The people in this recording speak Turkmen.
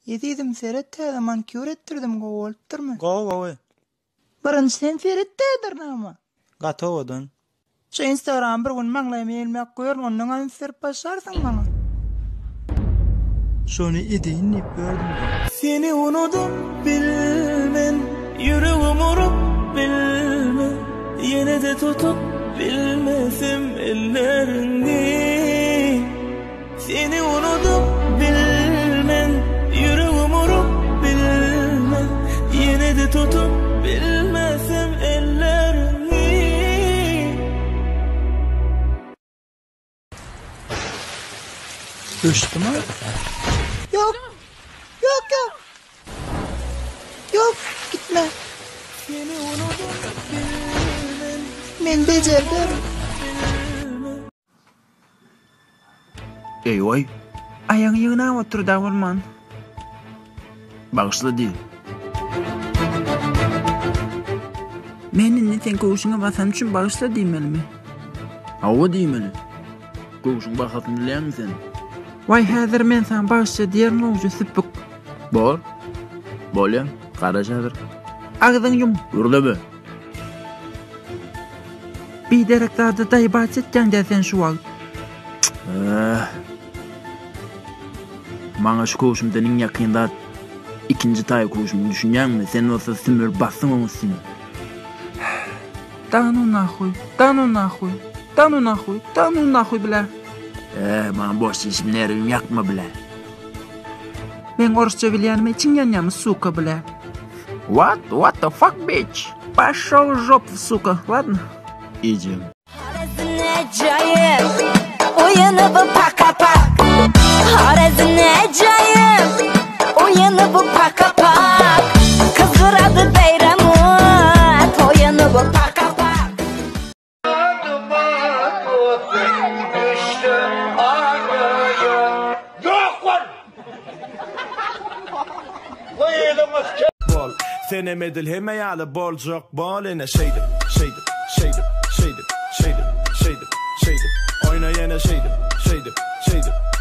Ezizim seret täze manikýur etdirdim gowy bolupdyrmy? Gowy gowy. Birinji sen seret-dä dyrnagyma. Gaty owadan. Şu instagramy bir gün maňlaýyma ýelmäp goýaryn ondan üns berip başlarsyň maňa. Şony edeýin diýip ýördüm. Seni unudyp bilmen Ýüregim urup bilmen Ýene-de tutup bilmesem elleriňi Seni unudyp bilmen Ýüregim urup bilmen Ýene-de tutup bilmesem elleriňi. Öçdümi? Ýok! Ýok ýok! Ýok, gitme. Seni unudyp bilmen. Men bejerderin. Eý-oý. Aýagyňy ýygnap otur-da bolman. Bagyşla diý. Men indi seň köwşüňe basanym üçin bagyşla diýmelimi? Hawa diýmeli. Köwşüň bahasyny bilýäňmi sen? Waý häzir men saňa bagyşla diýerin gowja süpük. Bor. Bolýa. Garaş häzir. Agzyňy ýum. Gürleme. Biderek zada daýbaç etýäň-dä sen şu wagt. Eh. Maňa şu köwşümden iň ýakyn zat ikinji taý köwşüm düşünýäňmi? Sen bolsa sümürip basdyň oň üstüne. Da nu nahuý, da nu nahuý, da nu nahuý, da nu nahuý blä. Eh, maňa boş işim nerwim ýakma blä. Meň orsça bilýänime içiň ýanýamy suka blä. What? What the fuck bitch? Poşol w žopu suka, ladno? Ejem. Bol. Senem edil hemme ýaly boljak bol ene şeýdip, şeýdip, şeýdip, şeýdip, şeýdip, şeýdip, şeýdip. Oýna ýene şeýdip, şeýdip, şeýdip.